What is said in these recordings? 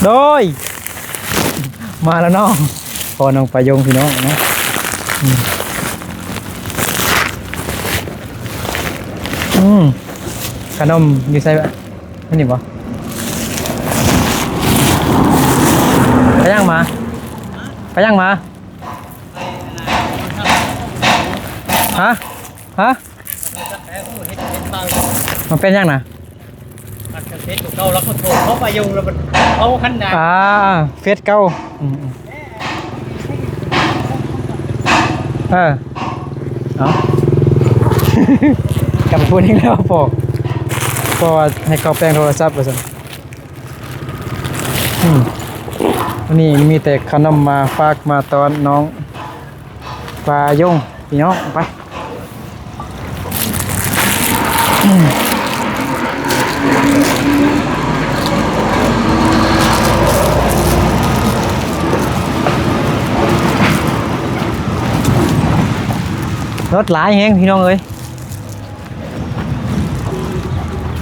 ໂດຍ ມາແລ້ວເນາະ ພໍ່ນ້ອງປາຍົງພີ່ນ້ອງເນາະ. ອືມ ອືມ ຂະໜົມຢູ່ໃສວະ? ອັນນີ້ບໍ່? ໄປຫຍັງມາ? ໄປຫຍັງມາ? ຮະ? ຮະ? ມັນເປັນຫຍັງນະ? ມັນເປັນເຟສຕົວເກົ່າ ແລ້ວກໍໂທເຂົ້າໄປຢູ່ ແລ້ວມັນເອົາຄັນນະ ອ່າ ເຟສເກົ່າ. ອືມໆ ເອີ ເອົາ ກັບມາພູດອີກແລ້ວພໍ່ ເພາະວ່າໃຫ້ເຂົາແປງໂທລະສັບວ່າຊັ້ນ. ອືມ ວັນນີ້ມີແຕ່ຂະໜົມມາຝາກມາຕ້ອນນ້ອງປາຍົງ ພີ່ນ້ອງ ໄປ. ອືມ ລົດຫຼາຍແຮງ ພີ່ນ້ອງເອີຍ.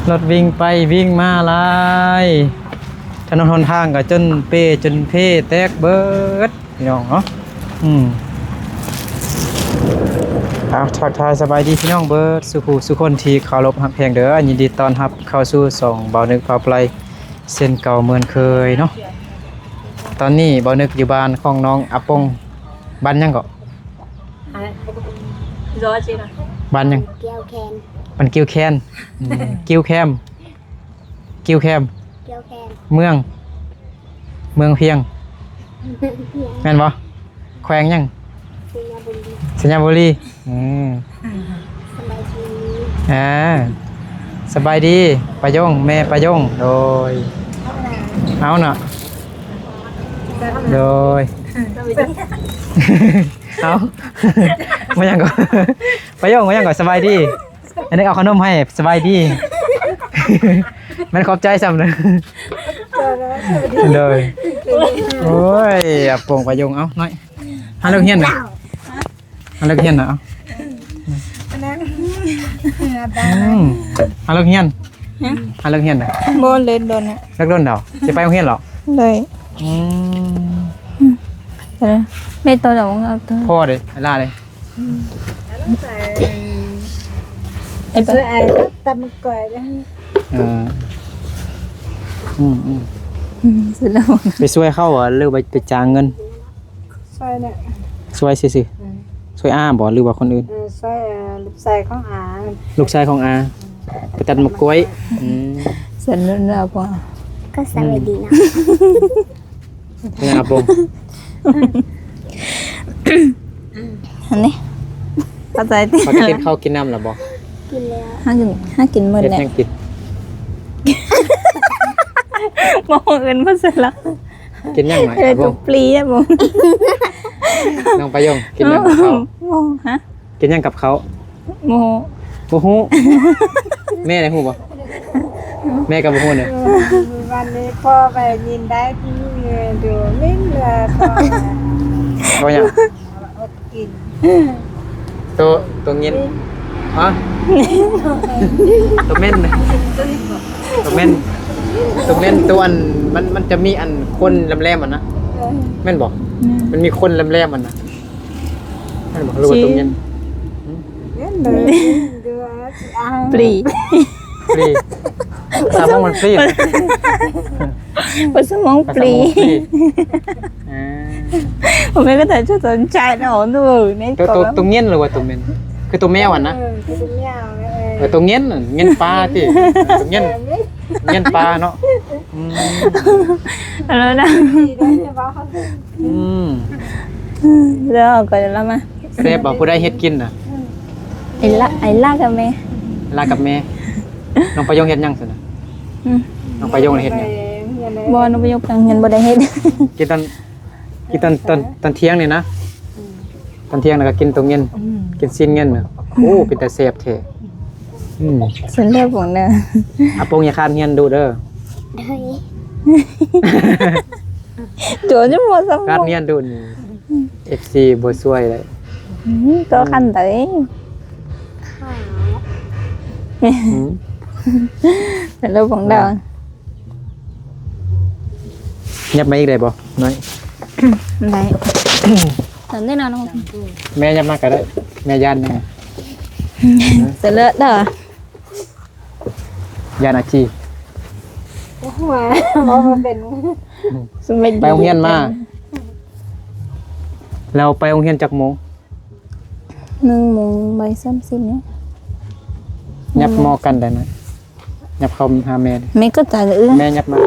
ລົດວິ່ງໄປວິ່ງມາຫຼາຍ ຖະໜົນຫົນທາງກໍຈົນເປຈົນເພແຕກເບີດ ພີ່ນ້ອງເນາະ. ອືມ ເອົາ ທັກທາຍສະບາຍດີພີ່ນ້ອງເບີດສູ່ຜູ້ສູ່ຄົນທີ່ເຄົາລົບຮັກແພງເດີ. ຍິນດີຕ້ອນຮັບເຂົ້າສູ່ຊ່ອງບ່າວນຶກພາໄປເຊັ່ນເກົ່າເໝືອນເຄີຍເນາະ. ຕອນນີ້ບ່າວນຶກຢູ່ບ້ານຂອງນ້ອງອາປົງ ບ້ານຫຍັງເກາະ? ບ້ານຫຍັງ? ບ້ານກິ້ວແຄນ ກິ້ວແຄມ ກິ້ວແຄມ ເມືອງ ເມືອງພຽງ ແມ່ນບໍ່? ແຂວງຫຍັງ? ໄຊຍະບູລີ ໄຊຍະບູລີ. ອືມ ສະບາຍດີ ອ່າ ສະບາຍດີປ້າຍົງ ແມ່ປ້າຍົງ. ໂດຍ ເອົາເນາະ ໂດຍ ເອົາ ມາຫຍັງເກາະ ປ້າຍົງ ມາຫຍັງເກາະ? ສະບາຍດີ ອັນນີ້ເອົາຂະໜົມໃຫ້ ສະບາຍດີ ແມ່ນຂອບໃຈຊ້ຳເດີ. ໂດຍ ໂອ້ຍ ອາປົງປ້າຍົງ ເອົາ ນ້ອຍ ຫາເລີກຮຽນນະ ຫາເລີກຮຽນນະ ເອົາ ອືມ ຫາເລີກຮຽນ ຫາເລີກຮຽນນະ ບໍ່ ເລີກດົນນະ ເລີກດົນແລ້ວ ຊິໄປໂຮງຮຽນເລີຍ. ອືມ ເອີ ແມ່ໂຕດອກເອົາໂຕ ພໍ່ເດ້ ຫຼ້າເດ້. ອືມ ໄປຊ່ວຍອ້າຍຕຳໝາກກ້ວຍເດີ. ເອີ ອືມໆ ອືມ ເສັດແລ້ວ ໄປຊ່ວຍເຂົາຫວາ ຫຼືໄປ ໄປຈ້າງເງິນ? ຊ່ວຍແຫຼະ ຊ່ວຍຊື່ໆ. ອືມ ຊ່ວຍອາບໍ່ ຫຼືວ່າຄົນອື່ນ? ເອີ ຊ່ວຍ ເອີ ລູກຊາຍຂອງອາ ລູກຊາຍຂອງອາ ໄປຕັດໝາກກ້ວຍ. ອືມ ສະໜຸກແລ້ວບໍ່? ກໍສະບາຍດີເນາະ ອືມ ເປັນຫຍັງອາປົງ? ອັນນີ້ ເຂົ້າໃຈຕິ? ປະກະຕິເຂົ້າກິນນ້ຳແລ້ວບໍ່? ກິນແລ້ວ ຫາກິນ ຫາກິນໝົດແຫຼະ. ເຮັດຫຍັງກິນ? ບໍ່ ອື່ນບໍ່ໃສ່ລະ. ກິນຫຍັງໜ້ອຍ? ເອີ ອາປົງ ປຣີອາປົງ. ນ້ອງປາຍົງ ກິນຫຍັງກັບເຂົ້າ? ບໍ່ ຮະ? ກິນຫຍັງກັບເຂົ້າ? ບໍ່ ບໍ່ຮູ້. ແມ່ໄດ້ຮູ້ບໍ່? ແມ່ກໍບໍ່ຮູ້ເນາະ. ເອີ ວັນນີ້ພໍ່ໄປຍິນໄດ້ ເອີ ດູມິນເລີຍ ພໍ່ ເວົ້າຫຍັງ? ກິນ ໂຕ ໂຕເງິນ ຮະ? ໂຕເມັນ ໂຕເມັນ ໂຕເມັນ ໂຕອັນ ມັນ ມັນຈະມີອັນຄົນແຫຼມໆ ອັນນະ ເອີ ແມ່ນບໍ່? ອືມ ມັນມີຄົນແຫຼມໆ ອັນນະ ແມ່ນບໍ່? ຫຼືວ່າໂຕເງິນ? ເງິນເລີຍ ປຣີ ປຣີ ປາສາມົ້ງມັນປຣີ ປາສາມົ້ງປຣີ. ປາສາມົ້ງປຣີ ອ່າ ບໍ່ແມ່ນກໍແຕ່ຈະສົນໃຈເນາະ ໂຕ ໂຕເງິນ ຫຼືວ່າໂຕເມັນ? ຄືໂຕແມວຫັ້ນນະ ເອີ ຄືໂຕແມວ ເອີ ເອີ ໂຕເງິນ ເງິນປາຕິ ໂຕເງິນ ເງິນປາເນາະ. ອືມ ອັນນັ້ນນະ ອືມ ແລ້ວເອົາໄປລະມາ. ແຊບບໍ່? ຜູ້ໃດເຮັດກິນນະ? ໄອ້ລະ ໄອ້ລະກັບແມ່ ລະກັບແມ່. ນ້ອງປາຍົງເຮັດຫຍັງຊັ້ນນະ? ອືມ ນ້ອງປາຍົງເຮັດຫຍັງ? ບໍ່ ນ້ອງປາຍົງຍັງບໍ່ໄດ້ເຮັດ. ກິນຕອນ ກິນຕອນ ຕອນ ຕອນທ່ຽງນີ້ນະ? ອືມ ຕອນທ່ຽງແລ້ວກໍກິນໂຕເງິນ ອືມ ກິນຊີ້ນເງິນນະ. ໂອ້ ເປັນຕາແຊບແທ້. ອືມ ເປັນເລື່ອງຂອງເດີ ອາປົງຢ່າຄານຮຽນດຸເດີ. ໂດຍ ໂດຍ ຈະບໍ່ສຳ ຄານຮຽນດຸນີ້ ເອັຟຊີບໍ່ຊ່ວຍເລີຍ. ອືມ ກໍຄັນໄດ ອືມ ເປັນເລື່ອງຂອງເດີ. ຫຍັບມາອີກໄດ້ບໍ່ນ້ອຍ? ໄດ້ ແມ່ຫຍັບມາກໍໄດ້ ແມ່ຢ້ານແນ່ ສະເລີດເດີ ຢ້ານອາຈີ ໂອ້ໂຫ ເວົ້າບໍ່ເປັນ ໄປໂຮງຮຽນມາ ແລ້ວໄປໂຮງຮຽນຈັກໂມງ? ໜຶ່ງໂມງ ບ່າຍສາມສິບນີ້ ຫຍັບມໍກັນໄດ້ນະ ຫຍັບເຂົ້າຫາແມ່ ແມ່ກໍຕາຍເອື້ອ ແມ່ຫຍັບມາ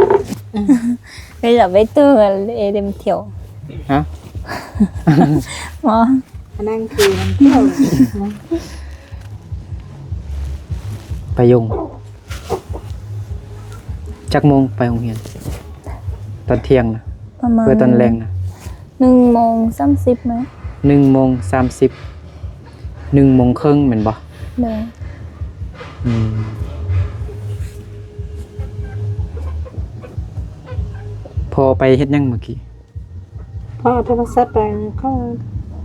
ແມ່ຢາກໄປຕູ້ເອເດັມທ່ຽວ ຮະ ບໍ່ ອັນນັ້ນຄືມັນທ່ຽວ ໄປໂຮງ ຈັກໂມງໄປໂຮງຮຽນ? ຕອນທ່ຽງນະ ປະມານ ເອີ ຕອນແລງນະ? ໜຶ່ງໂມງສາມສິບນະ ໜຶ່ງໂມງສາມສິບ ໜຶ່ງໂມງເຄິ່ງແມ່ນບໍ່? ໂດຍ ອືມ ພໍ່ໄປເຮັດຫຍັງມື້ກີ້? ພໍ່ເອົາໂທລະສັບໄປ ເຂົາ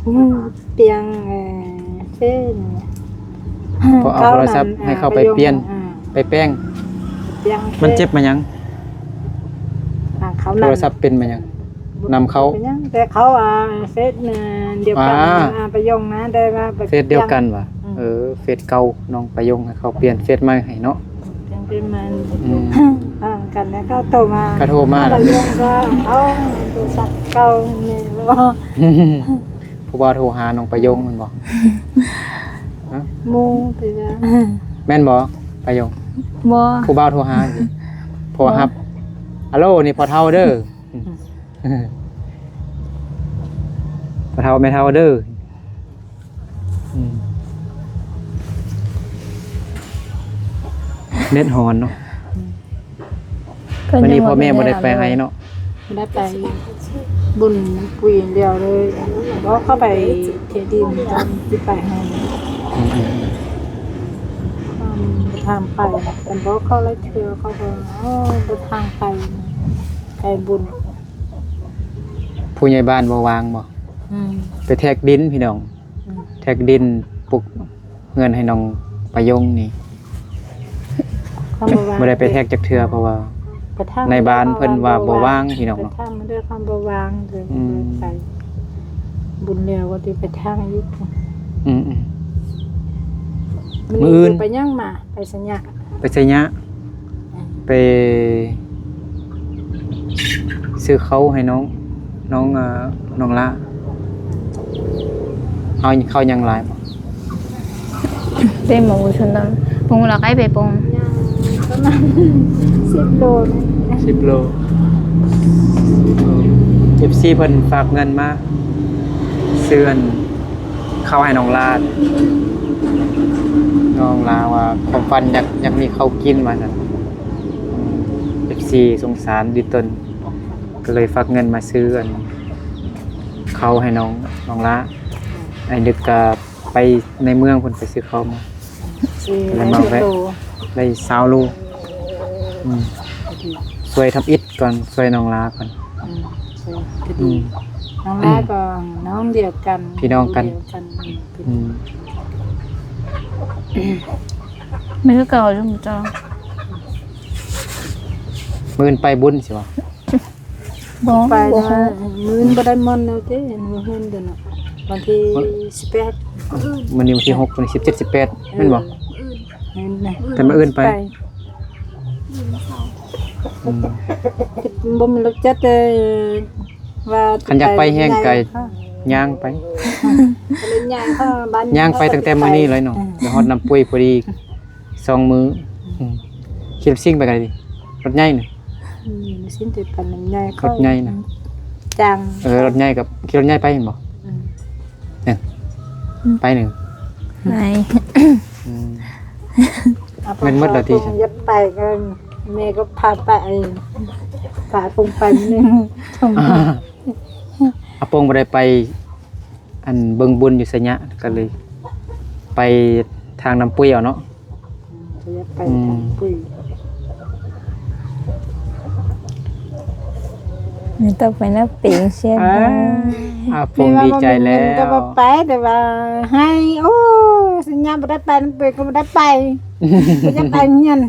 ອືມ ປ່ຽນ ເອີ ເຟສ ພໍ່ເອົາໂທລະສັບໃຫ້ເຂົາໄປປ່ຽນ ໄປແປງ ມັນເຈັບມາຫຍັງ? ໂທລະສັບເປັນມາຫຍັງ? ນຳເຂົ້າ ແຕ່ເຂົາ ອ່າ ເຟສດຽວກັນ ອ່າ ປະຍົງນະ ແຕ່ວ່າໄປ ເຟສດຽວກັນຫວາ? ອືມ ເອີ ເຟສເກົ່ານ້ອງປະຍົງ ໃຫ້ເຂົາປ່ຽນເຟສໃໝ່ໃຫ້ເນາະ ປ່ຽນເຟສໃໝ່ ອືມ ອ່າ ກັນແລ້ວເຂົາໂທມາ ເຂົາໂທມາ ປະຍົງກໍເອົາໂທລະສັບເກົ່ານີ້ບໍ່? ຜູ້ບ່າວໂທຫານ້ອງປະຍົງແມ່ນບໍ່? ຮະ? ໝູ່ຕິລະ ແມ່ນບໍ່ປະໂຍງ? ບໍ່ ຜູ້ບ່າວໂທຫາ ພໍ່ຮັບ ອາໂລ ນີ້ພໍ່ເຖົ້າເດີ ອືມ ພໍ່ເຖົ້າແມ່ເຖົ້າເດີ ອືມ ເນັດຮ້ອນເນາະ ອືມ ມື້ນີ້ພໍ່ແມ່ບໍ່ໄດ້ໄປໄຮ່ເນາະ ບໍ່ໄດ້ໄປບຸນປຸຍດຽວເລີຍ ບໍ່ເຂົ້າໄປເທດິນ ຕອນຊິໄປຫັ້ນ ອືມໆ ອືມ ທາງໄປ ຄັນບໍ່ເຂົ້າຫຼາຍເທື່ອ ເຂົາກໍ ໂອ້ ບໍ່ທາງໄປ ໄປບຸນ ຜູ້ໃຫຍ່ບ້ານບໍ່ວ່າງບໍ່? ອືມ ໄປແທກດິນພີ່ນ້ອງ ອືມ ແທກດິນປຸກ ເຮືອນໃຫ້ນ້ອງປະຍົງນີ້ ບໍ່ໄດ້ໄປແທກຈັກເທື່ອ ເພາະວ່ານາຍບ້ານເພິ່ນວ່າບໍ່ວ່າງພີ່ນ້ອງເນາະ ໄປທາງເດີ ຄຳບໍ່ວ່າງເດີ ອືມ ໄປບຸນແລ້ວກໍໄດ້ໄປທາງອີກ ອືມໆ ມື້ອື່ນໄປຫຍັງມາ? ໄປໄຊຍະ ໄປໄຊຍະ ໄປຊື້ເຂົ້າໃຫ້ນ້ອງ ນ້ອງ ເອີ ນ້ອງຫຼ້າ ເອົາເຂົ້າຫຍັງຫຼາຍບໍ່? ເຕັມໝົດຊຸນດຳ ປຸງລະໄກໄປປຸງ ຍັງປະມານສິບໂລນະ ສິບໂລ ເອີ ເອັຟຊີເພິ່ນຝາກເງິນມາຊື້ອັນ ເຂົ້າໃຫ້ນ້ອງຫຼ້າ ນ້ອງຫຼ້າວ່າຄວາມຝັນຢາກ ຢາກມີເຂົ້າກິນວ່າຊັ້ນ ເອັຟຊີສົງສານດີຕົນ ກໍເລີຍຝາກເງິນມາຊື້ອັນ ເຂົ້າໃຫ້ນ້ອງ ນ້ອງຫຼ້າ ໄອ້ດຶກກໍໄປໃນເມືອງພຸ້ນ ໄປຊື້ເຂົ້າມາ ຊື້ ແລ້ວມາແວະ ໄດ້ຊາວໂລ ອືມ ຊ່ວຍທຳອິດກ່ອນ ຊ່ວຍນ້ອງຫຼ້າກ່ອນ ອືມ ຊ່ວຍກໍດີ ອືມ ນ້ອງຫຼ້າກໍນ້ອງດຽວກັນ ພີ່ນ້ອງກັນ ດຽວກັນ ອືມ ອືມ ມັນຄືເກົ່າຢູ່ ເຈົ້າ ມື້ອື່ນໄປບຸນຊິຫວາ? ບໍ່ ໄປ ບໍ່ ມື້ອື່ນບໍ່ໄດ້ມ່ອນແລ້ວເດ້ ມື້ອື່ນເດີເນາະ ວັນທີສິບແປດ ມື້ນີ້ວັນທີຫົກ ມື້ນີ້ສິບເຈັດ ສິບແປດ ເອີ ແມ່ນບໍ່? ມື້ອື່ນນະ ແຕ່ມື້ອື່ນໄປ ໄປ ອືມ ບໍ່ມີລົດຈັກເລີຍ ວ່າຄັນຢາກໄປແຮງໄກ ຍ່າງໄປ ຍ່າງເຂົ້າບ້ານ ຍ່າງໄປຕັ້ງແຕ່ມື້ນີ້ເລີຍເນາະ ໄປຮອດນ້ຳປຸ້ຍພໍດີ ສອງມື້ ອືມ ຂີ່ລົດຊິງໄປກໍໄດ້ຕິ ລົດໃຫຍ່ນະ ອືມ ຊິງໄປປານໃຫຍ່ ລົດໃຫຍ່ນະ ຈັງ ເອີ ລົດໃຫຍ່ກັບ ຂີ່ລົດໃຫຍ່ໄປແມ່ນບໍ່? ອືມ ເອີ ອືມ ໄປໜຶ່ງ ໄປ ອືມ ແມ່ນໝົດແລ້ວຕິ ຢາກໄປກໍແມ່ກໍພາໄປ ພາປົງໄປມື້ໜຶ່ງ ອາປົງບໍ່ໄດ້ໄປ ອັນເບິ່ງບຸນຢູ່ໄຊຍະ ກໍເລີຍໄປທາງນ້ຳປຸ້ຍເອົາເນາະ ອືມ ກໍຢາກໄປ ອືມ ທາງປຸ້ຍ ນີ້ຕໍ່ໄປນະ ເປັນເຊຍ ອາ ອາປົງດີໃຈແລ້ວ ແມ່ວ່າບໍ່ມີເງິນກໍບໍ່ໄປ ແຕ່ວ່າໃຫ້ ໂອ້ ໄຊຍະບໍ່ໄດ້ໄປ ນ້ຳປຸ້ຍກໍບໍ່ໄດ້ໄປ ບໍ່ຢາກໄປໂຮງຮຽນ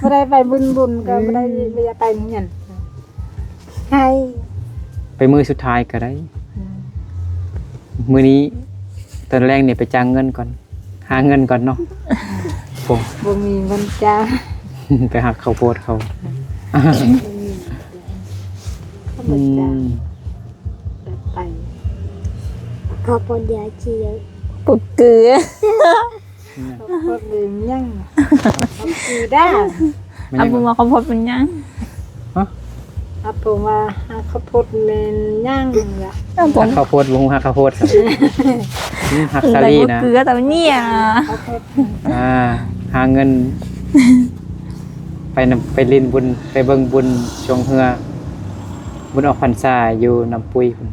ບໍ່ໄດ້ໄປບຸນ ບຸນກໍບໍ່ໄດ້ ອືມ ບໍ່ຢາກໄປໂຮງຮຽນ. ໃຫ້ ໄປມື້ສຸດທ້າຍກໍໄດ້. ອືມ ມື້ນີ້ຕອນແລງນີ້ໄປຈ້າງເງິນກ່ອນ ຫາເງິນກ່ອນເນາະ. ບໍ່ ບໍ່ມີເງິນຈ້າງ ໄປຫັກເຂົ້າໂພດເຂົາ. ອືມ ບໍ່ມີເງິນຈ້າງ ອືມ ໄປ ເຂົ້າໂພດຢາຈີ ປົກເກືອ ອືມ ເຂົ້າໂພດເປັນຫຍັງ? ເຂົ້າໂພດຄືດ້າ ມັນຫຍັງ? ອາປຸງວ່າເຂົ້າໂພດເປັນຫຍັງ? ຮະ? ອາປົງວ່າ ອາ ເຂົ້າໂພດແມ່ນຫຍັງລະ? ອາປົງ ເຂົ້າໂພດ ບໍ່ຮູ້ ຫາກເຂົ້າໂພດ ຫາກສາລີນະ ເກືອຕຳເນຍ ອາ ຫາເງິນ ໄປນຳ ໄປຫຼິ້ນບຸນ ໄປເບິ່ງບຸນຊ່ວງເຮືອ ບຸນອອກພັນສາຢູ່ນ້ຳປຸ້ຍພຸ້ນ.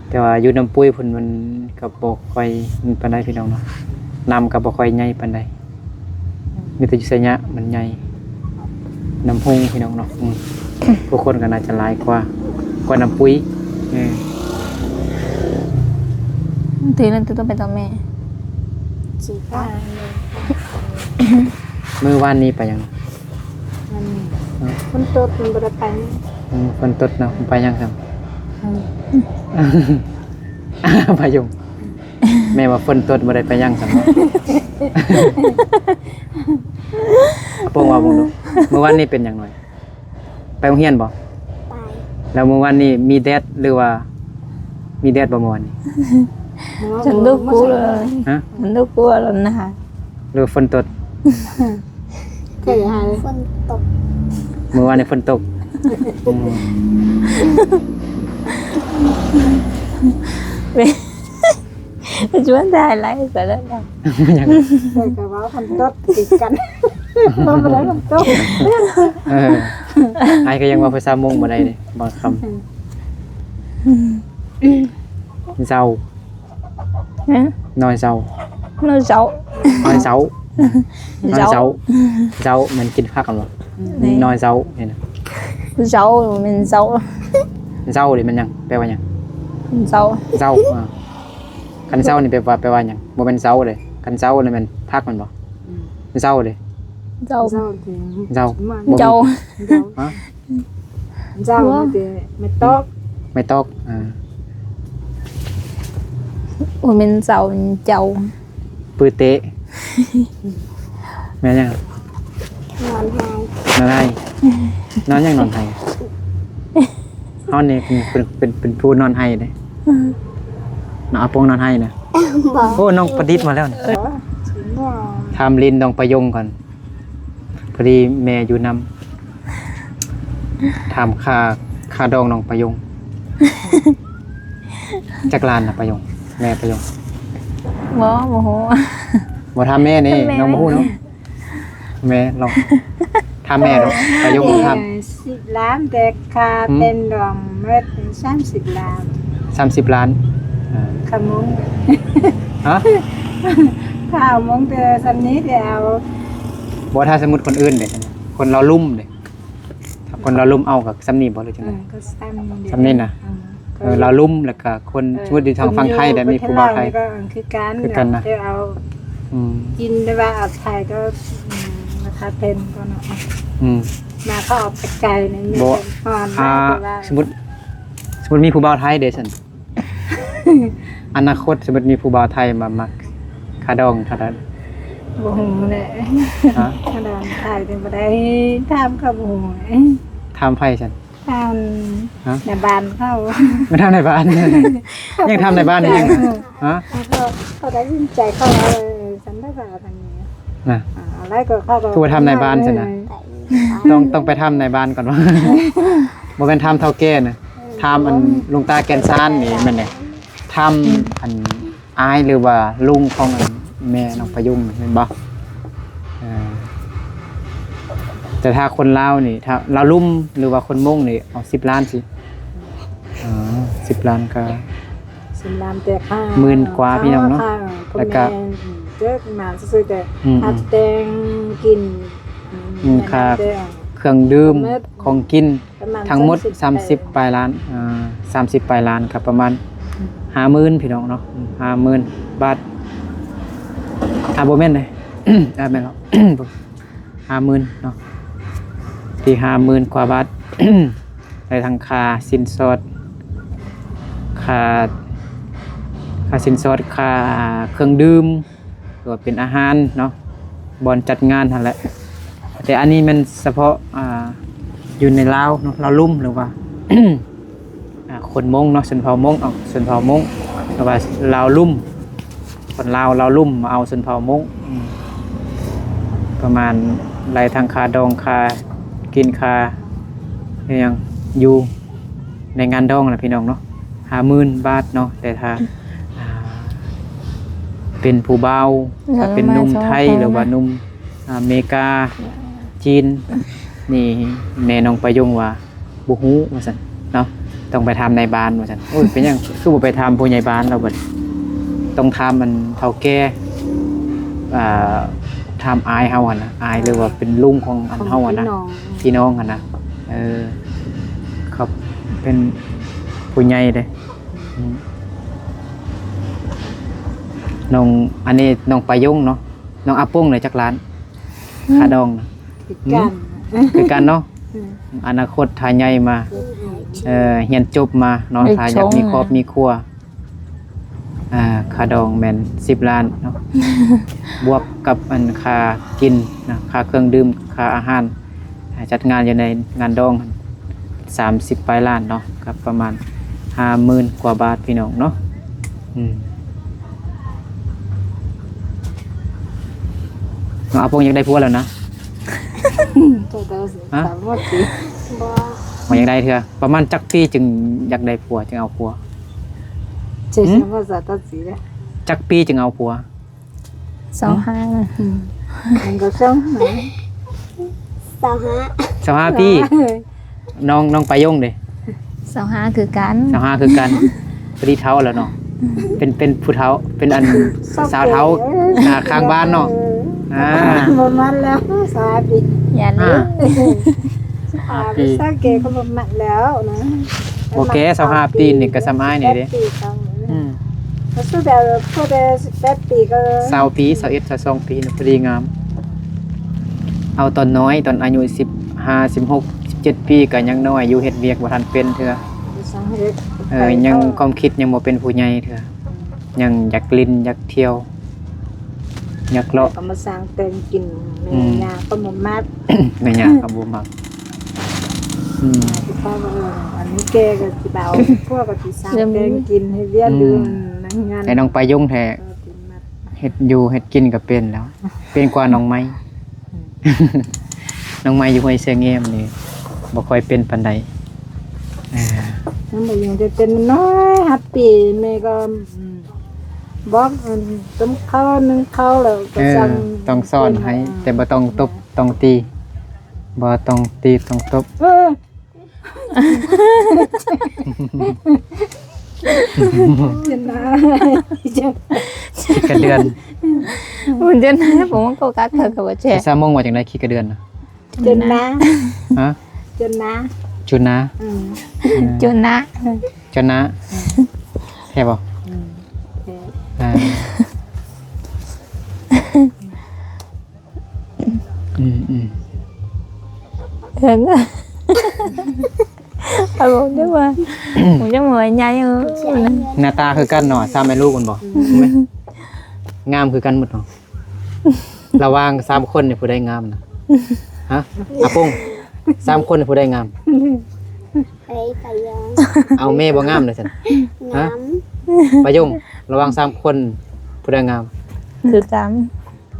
ແຕ່ວ່າຢູ່ນ້ຳປຸ້ຍພຸ້ນມັນກໍບໍ່ຄ່ອຍນັ້ນປານໃດພີ່ນ້ອງເນາະ ນ້ຳກໍບໍ່ຄ່ອຍໃຫຍ່ປານໃດ ມີແຕ່ຢູ່ໄຊຍະມັນໃຫຍ່ ນ້ຳຮຸ່ງພີ່ນ້ອງເນາະ. ອືມ ຜູ້ຄົນກໍໜ້າຈະຫຼາຍກວ່າ ກວ່ານ້ຳປຸ້ຍ. ເອີ ຖືນັ້ນ ຖືຕ້ອງໄປຕາມແມ່ ມື້ວານນີ້ໄປຫຍັງ? ມັນ ເອີ ຝົນຕົກ ມັນບໍ່ໄດ້ໄປ. ອືມ ຝົນຕົກເນາະ ໄປຫຍັງຊັ້ນ? ອືມ ໄປຢູ່ ແມ່ວ່າຝົນຕົກ ບໍ່ໄດ້ໄປຫຍັງຊັ້ນເນາະ. ອາປົງເວົ້າເບິ່ງດູ ມື້ວານນີ້ເປັນຫຍັງໜ້ອຍ? ໄປໂຮງຮຽນບໍ່? ໄປ. ແລ້ວມື້ວານນີ້ມີແດດ ຫຼືວ່າມີແດດບໍ່ມື້ວານນີ້? ໂອ້ ສະໜຸກກູເລີຍ. ຮະ? ສະໜຸກກູແລ້ວນະ ຫຼືວ່າຝົນຕົກ? ເຄີຍໃຫ້ ຝົນຕົກ ມື້ວານນີ້ຝົນຕົກ. ອືມ ຊວນຖ່າຍໄລຟ໌ໄປແລ້ວເນາະ. ຫຍັງ? ເພິ່ນກໍເວົ້າຄັນຕົກຕິດກັນ ບໍ່ໄດ້ຄັນຕົກ. ເອີ ອ້າຍກໍຍັງເວົ້າພາສາມົ້ງບໍ່ໄດ້ເດ້ ບາງຄຳ. ເຈົ້າ ຮະ? ນ້ອຍເຈົ້າ ນ້ອຍເຈົ້າ ນ້ອຍເຈົ້າ ນ້ອຍເຈົ້າ ເຈົ້າ ເຈົ້າແມ່ນກິນຜັກຫັ້ນບໍ່? ອືມ ນ້ອຍເຈົ້ານີ້ນະ ເຈົ້າແມ່ນເຈົ້າ ເຈົ້ານີ້ແມ່ນຫຍັງ? ແປວ່າຫຍັງ? ເຈົ້າ ເຈົ້າ ອາ ຄັນເຈົ້ານີ້ແປວ່າ ແປວ່າຫຍັງ? ບໍ່ແມ່ນເຈົ້າເດ້ ຄັນເຈົ້ານີ້ແມ່ນຜັກແມ່ນບໍ່? ອືມ ເຈົ້າເດ້ ເຈົ້າ ເຈົ້າ ເຈົ້າ ບໍ່ມີ ເຈົ້າ ຮະ? ເຈົ້າ ເຈົ້າ ມີແຕ່ໄມ້ຕອກ ໄມ້ຕອກ ອາ ບໍ່ແມ່ນເຈົ້າ ເຈົ້າ ປືເຕະ ແມ່ນຫຍັງ? ນອນໄຫ້ ນອນໄຫ້ ນອນຫຍັງນອນໄຫ້? ເຮົານີ້ເປັນ ເປັນ ເປັນ ເປັນຜູ້ນອນໄຫ້ເດ້ ອືມ ເນາະ ອາປົງນອນໄຫ້ນະ. ບໍ່ ໂອ້ ນ້ອງປະດິດມາແລ້ວນະ ເອີ ຖາມຫຼິ້ນນ້ອງປະຍົງກ່ອນ. ພໍດີແມ່ຢູ່ນຳ ຖາມຄ່າ ຄ່າດອງນ້ອງປະຍົງ ຈັກລ້ານນະປະຍົງ? ແມ່ປະຍົງ ບໍ່ ບໍ່ຮູ້ ບໍ່ຖາມແມ່ນີ້ ແມ່ ນ້ອງບໍ່ຮູ້ເນາະ. ແມ່ລອງ ຖາມແມ່ເນາະ ປະຍົງ ເອີ ຖາມ ສິບລ້ານ ແຕ່ຄ່າ ຫືມ ເປັນດອງໝົດສາມສິບລ້ານ ສາມສິບລ້ານ ອ່າ ຄ່າມົ້ງ ຮະ? ຄ່າມົ້ງແຕ່ສ່ຳນີ້ແລ້ວ ບໍ່ ຖ້າສົມມຸດຄົນອື່ນເດ້ ຄົນລາວລຸ່ມເດ້ ຖ້າຄົນລາວລຸ່ມເອົາກໍສ່ຳນີ້ບໍ່ ຫຼືຈັ່ງໃດ? ເອີ ກໍສ່ຳນີ້ ສ່ຳນີ້ນະ ເອີ ເອີ ລາວລຸ່ມ ແລ້ວກໍຄົນ ເອີ ສົມມຸດຢູ່ທາງຝັ່ງໄທໄດ້ ມີຜູ້ບ່າວໄທ ກໍຄືກັນ ຄືກັນນະ ແຕ່ເອົາ ອືມ ກິນ ແຕ່ວ່າເອົາໄທກໍ ອືມ ລາຄາແພງກ່ອນເນາະ ອືມ ມາເຂົາເອົາໄປໄກນີ້ ມີ ບໍ່ ແຕ່ກ່ອນ ອ່າ ແຕ່ວ່າ ສົມມຸດ ສົມມຸດມີຜູ້ບ່າວໄທເດ້ຊັ້ນ ອະນາຄົດສົມມຸດມີຜູ້ບ່າວໄທມາມັກ ຄ່າດອງເທົ່າໃດ? ບໍ່ຮູ້ແຫຼະ ຮະ? ຄ່າດອງໄທນີ້ບໍ່ໄດ້ຖາມ ກໍບໍ່ຮູ້ ຖາມໃຜຊັ້ນ? ຖາມ ຮະ? ນາຍບ້ານເຂົາ ມາຖາມນາຍບ້ານ ຍັງຖາມນາຍບ້ານຢູ່ ຮະ? ເຂົາ ເຂົາຕັດສິນໃຈເຂົາ ເອີ ຊັ້ນໄດ້ວ່າອັນນີ້ນະ ອາ ແລ້ວກໍເຂົາກໍ ຄືວ່າຖາມນາຍບ້ານຊັ້ນນະ ເອີ ຕ້ອງ ຕ້ອງໄປຖາມນາຍບ້ານກ່ອນວ່າ ບໍ່ແມ່ນຖາມເຖົ້າແກ່ນະ ຖາມອັນຫຼວງຕາແກ່ນຊານນີ້ແມ່ນແຫຼະ ຖາມ ອືມ ອັນອ້າຍ ຫຼືວ່າລຸງຂອງອັນແມ່ນ້ອງປະຍຸງແມ່ນບໍ່? ເອີ ແຕ່ຖ້າຄົນລາວນີ້ ຖ້າລາວລຸ່ມ ຫຼືວ່າຄົນມົ້ງນີ້ ເອົາສິບລ້ານຊິ ເອີ ສິບລ້ານກໍ ສິບລ້ານແຕ່ຄ່າ ໝື່ນກວ່າພີ່ນ້ອງເນາະ ຄ່າ ແລ້ວກໍ ແມ່ນ ອືມ ເຈີມາຊື່ໆ ແຕ່ ອືມ ຄ່າແຕ່ງກິນ ອືມ ອືມ ຄ່າເຄື່ອງດື່ມ ຂອງກິນ ປະມານ ທັງໝົດ ສາມສິບ ສາມສິບປາຍລ້ານ ເອີ ສາມສິບປາຍລ້ານ ກໍປະມານ ອືມ ຫ້າໝື່ນ ພີ່ນ້ອງເນາະ ຫ້າໝື່ນບາດ ອ່າ ບໍ່ແມ່ນເດ້ ອ່າ ແມ່ນແລ້ວ ຫ້າໝື່ນເນາະ ທີ່ຫ້າໝື່ນກວ່າບາດ ໄດ້ທັງຄ່າສິນສອດ ຄ່າ ຄ່າສິນສອດ ຄ່າເຄື່ອງດື່ມ ຫຼືວ່າເປັນອາຫານເນາະ ບ່ອນຈັດງານຫັ້ນແຫຼະ. ແຕ່ອັນນີ້ແມ່ນສະເພາະ ອ່າ ຢູ່ໃນລາວເນາະ ລາວລຸ່ມ ຫຼືວ່າ ອ່າ ຄົນມົ້ງເນາະ ຊົນເຜົ່າມົ້ງ ເອົາ ຊົນເຜົ່າມົ້ງ ຫຼືວ່າລາວລຸ່ມ ຄົນລາວ ລາວລຸ່ມມາເອົາຊົນເຜົ່າມົ້ງ ອືມ ປະມານໄລ່ທັງຄ່າດອງ ຄ່າກິນ ຄ່າອີ່ຫຍັງ ຢູ່ໃນງານດອງນະພີ່ນ້ອງເນາະ ຫ້າໝື່ນບາດເນາະ. ແຕ່ຖ້າ ອ່າ ເປັນຜູ້ບ່າວ ຖ້າເປັນໜຸ່ມໄທ ຫຼືວ່າໜຸ່ມ ອາເມລິກາ ຈີນ ນີ້ແມ່ນ້ອງປາຍົງວ່າບໍ່ຮູ້ວ່າຊັ້ນເນາະ ຕ້ອງໄປຖາມນາຍບ້ານວ່າຊັ້ນ. ໂອ້ຍ ເປັນຫຍັງຄືບໍ່ໄປຖາມຜູ້ໃຫຍ່ບ້ານລາວບັດ? ຕ້ອງຖາມອັນເຖົ້າແກ່ ອ່າ ຖາມອ້າຍເຮົາຫັ້ນນະ ອ້າຍ ຫຼືວ່າເປັນລຸງຂອງອັນເຮົາຫັ້ນນະ ພີ່ນ້ອງ ພີ່ນ້ອງຫັ້ນນະ. ເອີ ເຂົາເປັນຜູ້ໃຫຍ່ເດ້. ອືມ ນ້ອງ ອັນນີ້ນ້ອງປາຍົງເນາະ. ນ້ອງອາປົງເດ ຈັກລ້ານ ອືມ ຄ່າດອງນະ? ຄືກັນ ອືມ ຄືກັນເນາະ. ອືມ ອະນາຄົດຖ້າໃຫຍ່ມາ ເອີ ຮຽນຈົບມາເນາະ ຖ້າຢາກມີຄອບມີຄົວ ອ່າ ຄ່າດອງແມ່ນສິບລ້ານເນາະ ບວກກັບອັນຄ່າກິນນະ ຄ່າເຄື່ອງດື່ມ ຄ່າອາຫານ ອ່າ ຈັດງານຢູ່ໃນງານດອງຫັ້ນ ສາມສິບປາຍລ້ານເນາະ ກໍປະມານຫ້າໝື່ນກວ່າບາດພີ່ນ້ອງເນາະ. ອືມ ນ້ອງອາປົງຢາກໄດ້ຜົວແລ້ວນະ? ຮະ? ບໍ່ຢາກໄດ້ເທື່ອ. ປະມານຈັກປີຈຶ່ງຢາກໄດ້ຜົວ ຈຶ່ງເອົາຜົວ? ຈັກປີຈຶ່ງເອົາຜົວ? ຊາວຫ້າ ອືມ ມັນກໍຊາວຫ້າ ຊາວຫ້າ ຊາວຫ້າປີ. ນ້ອງ ນ້ອງປາຍົງເດ? ຊາວຫ້າຄືກັນ ຊາວຫ້າຄືກັນ. ພໍດີເຖົ້າແລ້ວເນາະ ເປັນ ເປັນຜູ້ເຖົ້າ ເປັນອັນ ຊາວເຖົ້າ ເອີ ໜ້າຂ້າງບ້ານເນາະ. ເອີ ອ່າ ບໍ່ມັນແລ້ວ ຊາວຫ້າປີ ຢ່າເລີຍ ອ່າ ຊາວຫ້າປີ ຊາວແກ່ກໍບໍ່ມັກແລ້ວນະ. ບໍ່ແກ່ ຊາວຫ້າປີນີ້ກໍສ່ຳອ້າຍນີ້ເດ້. ອືມ ກໍສຸດແລ້ວ ພໍໄດ້ສິບແປດປີກໍ ຊາວປີ ຊາວເອັດ ຊາວສອງປີນີ້ພໍດີງາມ. ເອົາຕອນນ້ອຍ ຕອນອາຍຸສິບຫ້າ ສິບຫົກ ສິບເຈັດປີກໍຍັງນ້ອຍຢູ່ ເຮັດວຽກບໍ່ທັນເປັນເທື່ອ. ເອີ ຍັງຄວາມຄິດຍັງບໍ່ເປັນຜູ້ໃຫຍ່ເທື່ອ ຍັງຢາກຫຼິ້ນ ຢາກທ່ຽວ ຢາກເລາະ ກໍມາສ້າງແຕ່ງກິນ. ແມ່ ອືມ ຍ່າກໍບໍ່ມັກ ແມ່ຍ່າກໍບໍ່ມັກ. ອືມ ເພາະວ່າ ເອີ ອັນນີ້ແກ່ກໍຊິໄປເອົາຜົວກໍຊິສ້າງແຕ່ງກິນ ເຮັດວຽກຢູ່ໃນເຮືອນ. ໃຫ້ນ້ອງປາຍົງແທ້ ເອີ ເຮັດຢູ່ເຮັດກິນກໍເປັນແລ້ວ ເປັນກວ່ານ້ອງໄມ້. ອືມ ນ້ອງໄມ້ຢູ່ຫ້ວຍເຊແງມນີ້ບໍ່ຄ່ອຍເປັນປານໃດ. ເອີ ນ້ອງໄມ້ຍັງແຕ່ເປັນນ້ອຍ ຫ້າປີ ແມ່ກໍ ອືມ ບອກ ອັນ ຕົ້ມເຂົ້າ ໜຶ້ງເຂົ້າແລ້ວກໍ ເອີ ສັ່ງ ຕ້ອງສອນໃຫ້ ເປັນ ແຕ່ບໍ່ຕ້ອງຕົບ ຕ້ອງຕີ ບໍ່ຕ້ອງຕີຕ້ອງຕົບ. ເອີ ເປັນນາ ຂີ້ກະເດືອນ ມັນຈະນາ ຜົມກໍກັກເຂົາກໍບໍ່ແຈກ. ສາວມົ້ງວ່າຈັ່ງໃດ ຂີ້ກະເດືອນນະ? ຈົນນາ ຮະ? ຈົນນາ ຈຸນນາ. ອືມ ເອີ ຈົນນາ ຈົນນາ ແທ້ບໍ່? ອືມ ເອີ ອືມ ອືມ ເອີ ອາລົມຈັ່ງວ່າ ຜົມຍັງບໍ່ໃຫຍ່. ເອີ ໜ້າຕາຄືກັນເນາະ ສາມແມ່ລູກພຸ້ນບໍ່? ອືມ ງາມຄືກັນໝົດເນາະ. ລະຫວ່າງສາມຄົນນີ້ຜູ້ໃດງາມນະ? ຮະ? ອາປົງ ສາມຄົນນີ້ຜູ້ໃດງາມ? ເອີຍ ປາຍົງ ເອົາແມ່ບໍ່ງາມເລີຍຊັ້ນ? ງາມ ຮະ? ປາຍົງ ລະຫວ່າງສາມຄົນຜູ້ໃດງາມ? ຄືກັນ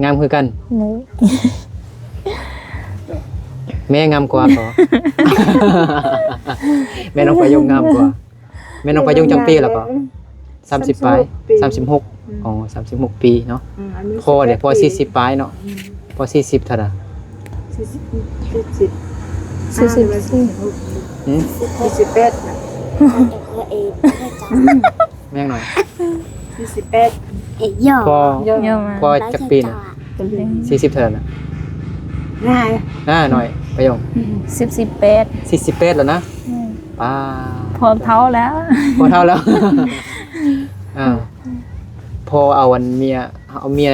ງາມຄືກັນ. ໂດຍ ແມ່ງາມກວ່າບໍ? ແມ່ນ້ອງປາຍົງງາມກວ່າ. ແມ່ນ້ອງປາຍຸງຈັກປີແລ້ວກໍ? ສາມສິບປາຍ ສາມສິບຫົກ. ອືມ ອໍ ສາມສິບຫົກປີເນາະ. ອືມ ພໍ່ເດ ພໍ່ສີ່ສິບປາຍເນາະ. ອືມ ພໍ່ສີ່ສິບເທົ່າໃດ? ສີ່ສິບ ສີ່ສິບ ສີ່ສິບສີ່ ຫືມ? ສີ່ສິບແປດນະ. ແມ່ນຫຍັງໜ້ອຍ? ສີ່ສິບແປດ. ເອີຍ ພໍ່ ພໍ່ຈັກປີນະ? ສີ່ສິບເທົ່າໃດນະ? ນາ ນາໜ້ອຍ ປາຍຸງ ສີ່ສິບແປດ ສີ່ສິບແປດແລ້ວນະ. ອືມ ປ້າ ພໍ່ເຖົ້າແລ້ວ ພໍ່ເຖົ້າແລ້ວ. ອ່າ ພໍ່ເອົາອັນເມຍ ເອົາເມຍ